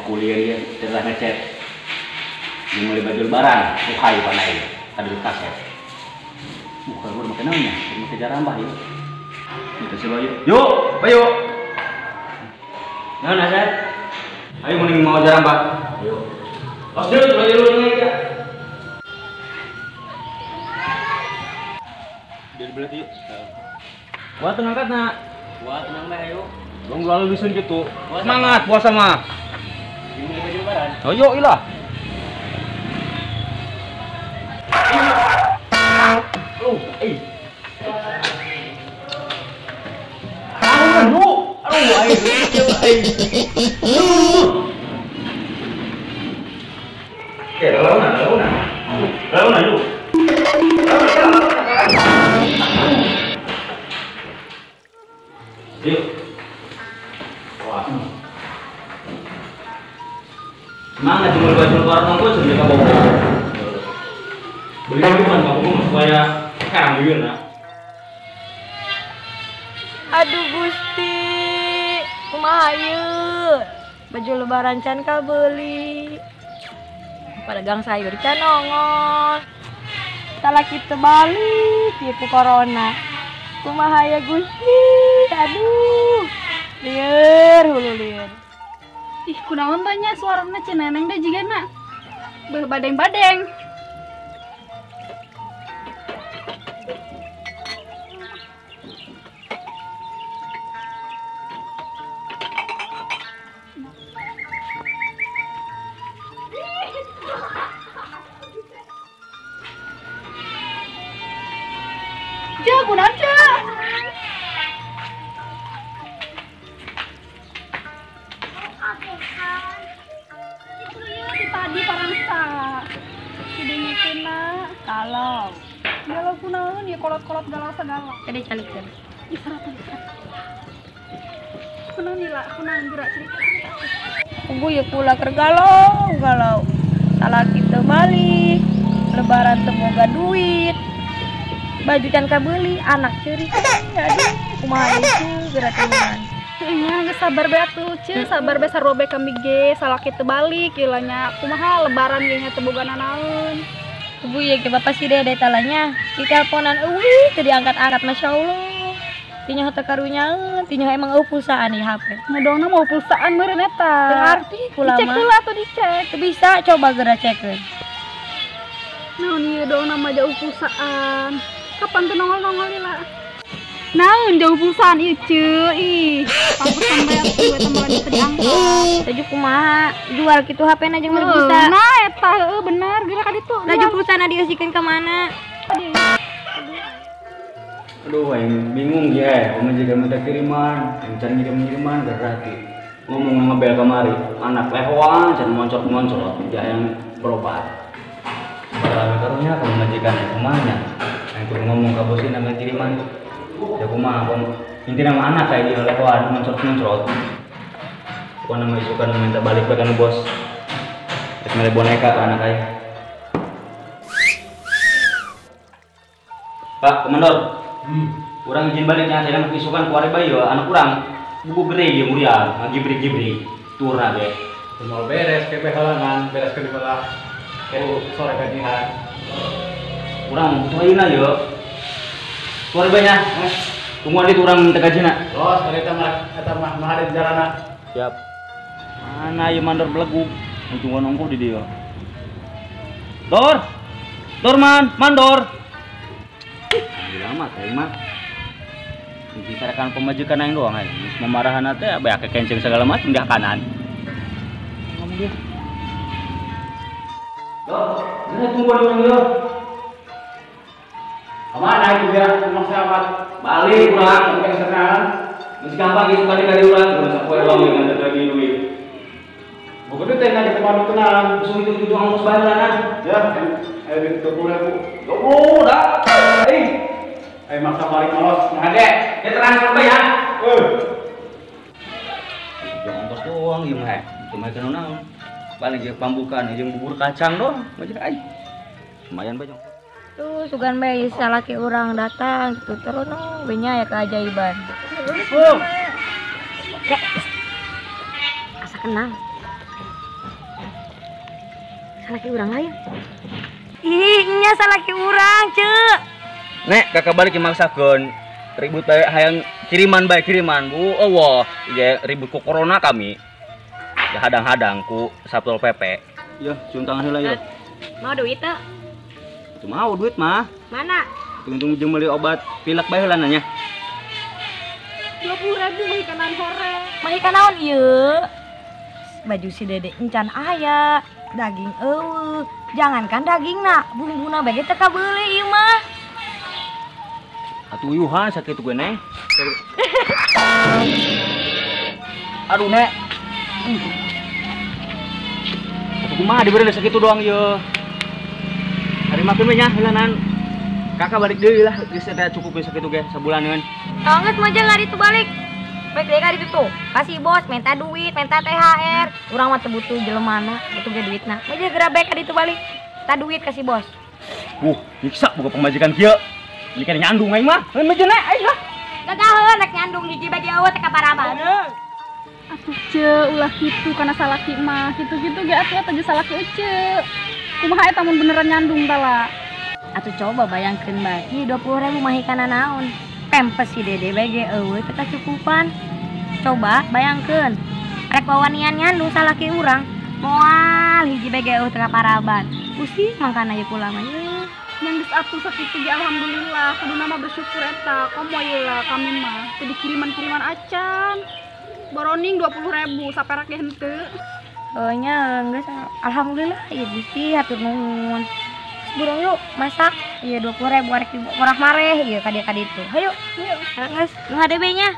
kuliah dia telah ngecet. Jeung meuli baju lebaran, uhai panai tadi kaset. Bukan gua make naonnya, make jarambah ieu. Itu si Bayu. Yuk, Bayu. Naon Asep? Ayo mending mau jarambah. Ayo. Tos dulu, Bayu dulu ya. Biar belet yuk. Wah tenang kan nak. Wah tenang bae ayo. Bang lalu bisun gitu. Semangat puasa mah. Ayo ilah. Eh. Aduh, aduh, ayo. Oke, lawan, lawan. Lawan ayo. Yuk. Wah. Semangat jumlah baju lebaran nongko sudah ka bawa. Beli dulu kan kamu supaya kambil nah. Aduh Gusti, kumaha ieu? Baju lebaran can kabeuli. Pedagang sayur can nongol. Salaki teu balik ieu ku corona. Kumaha ya Gusti? Aduh. Lieur hulu lieur. Ih, kunaon tanya suarana ci Neneng deh jigana. Beuh badeng-badeng. Cek, kunaon cek? Itu ya di tadi parangsa. Didengekeun na. Kalau galau kunaon ya kolot-kolot galau segala. Tadi calik kan. Ih, seratan. Kunaon lila, kunaon gerak cerita-cerita. Kubu ya kula keur galau, galau. Salaki teu balik, lebaran teu boga duit. Baju can kabeuli, anak ceurik. Aduh, kumaha itu gerak teman. Nya geus sabar bae atuh, ceu, sabar bae sarua bae kami ge, salaki teu balik ieu nya. Kumaha lebaran ge nya teu boga nanaon. Kubu ieu ge bapak si Dede talanya, di teleponan eueuh teu diangkat-angkat masyaallah. Tinyoh teu karunyaeun, tinyoh emang eueuh pulsaan ieu HP. Ngedongna mau pulsaan meureun eta. Teu ngarti kula mah. Dicek heula atuh dicek. Teu bisa coba geura cekeun. Naon ieu dongna mah jauh pulsaan. Kapan tuh nongol-nongol lila? Naon jauh pulsaan ieu ceu ih. Pantesan bae atuh eta mah teu diangkat. Taju kumaha jual kitu HP-na jeung meuli pulsa. Nah eta heueuh bener geura ka ditu. Laju pulsana dieusikeun ka mana? Aduh aing bingung ya, pamajikan minta kiriman, aing can ngirim-ngiriman berarti. Ngomong ngebel kamari, anak lehoan can moncot-moncot dia yang berobat. Padahal karunya ka pamajikan kumaha nya. Aing kudu ngomong ka bosna minta kiriman. Ya kumaha intina mah anak kayak dia lehoan moncot-moncot. Pokona mah isukan minta balik bae ka bos. Rek mere boneka ka anak aing. Pak Komandor. Urang izin baliknya, saya nak isukan kuare bae ya, anak urang buku gere dia muria, ngagibrik-gibrik turna ge. Mau beres ke halangan, beres ke dibelah. Sore gajihan. Urang butuh ayeuna ye. Kuare bae nya. Tungguan di urang minta gajina. Los, eta mah eta mah mahal di jalana. Siap. Mana ieu mandor belegug? Tungguan ongkoh di dieu. Dor. Dor man, mandor. Lama teh mah. Dibicarakan pemajikan aing doang aing. Geus memarahan teh bae kenceng segala macam di kanan. Ngomong dia. Dor, geura tungguan urang ieu. Kemana itu dia? Rumah sahabat. Balik urang ke senang. Geus gampang geus balik ka urang, geus sapoe doang dengan lagi duit. Buku duit teh di kemana tenang. Langsung itu tujuh ongkos bayar. Ya, ayo duit 20.000. 20 dah. Eh. Ayo maksa balik malos. Nah deh, dia transfer bae ya. Tujuh ongkos doang ieu mah. Itu mah kena naon. Paling jeung pambukan jeung bubur kacang doang. Ngajak aing. Lumayan bae. Tuh sugan bae salaki urang datang gitu terus no benya ya keajaiban. Asa kenal. Salaki urang lain. Ih, nya salaki urang, Ceu. Nek, kakak balik maksakeun ribut bae hayang kiriman bae kiriman, Bu. Eueuh, ieu ribut ku corona kami. Ya hadang-hadang ku Satpol PP. Yo, cium tangan heula yo. Mau duit teu? Itu mau duit mah. Mana? Untung jeung meuli obat pilek bae heula nanya. 20.000 mah ikanan hore. Mah ikan naon ieu? Baju si Dede encan aya, daging eueuh. Jangankan dagingna, bumbuna bae teu kabeuli ieu mah. Atuh uyuhan sakitu gue, Neng. Aduh, Nek. Atuh kumaha diberi sakitu doang ieu. Hari makeun we nya heulanan. Kakak balik deui lah, geus eta cukup geus sakitu ge sabulaneun. Tong geus moja ngari tu balik. Baik deui ka ditu tuh. Kasih bos minta duit, minta THR. Urang mah teu butuh jelemana, butuh ge duitna. Moja geura bae ka ditu balik. Minta duit kasih bos. Nyiksa boga pamajikan kieu. Ini kan nyandung aing mah. Heuh meja nek aing lah. Gagaheun rek nyandung hiji bagi eueuh teh kabaraban. Atuh Ceu, ulah kitu kana salaki mah. Kitu-kitu ge atuh eta jeung salaki Ece. Kumaha eta mun beneran nyandung tala? Atuh coba bayangkeun bae, ieu 20.000 mah ikana naon? Pempes si Dede bae ge eueuh teu kacukupan. Coba bayangkeun, rek wawanian nyandung salaki urang, moal hiji bae ge eueuh teu kaparaban. Pusing mangkana ieu kula mah. Yang geus atuh sakitu ge alhamdulillah, kuduna mah bersyukur eta. Komo ieu lah kami mah teu dikiriman-kiriman acan. Boroning 20.000 saperak ge henteu. Oh nya geus alhamdulillah ieu Gusti hatur nuhun. Burung yuk masak ieu 20.000 arek murah mareh ieu ka dieu ka ditu. Hayu. Geus nu HDB nya.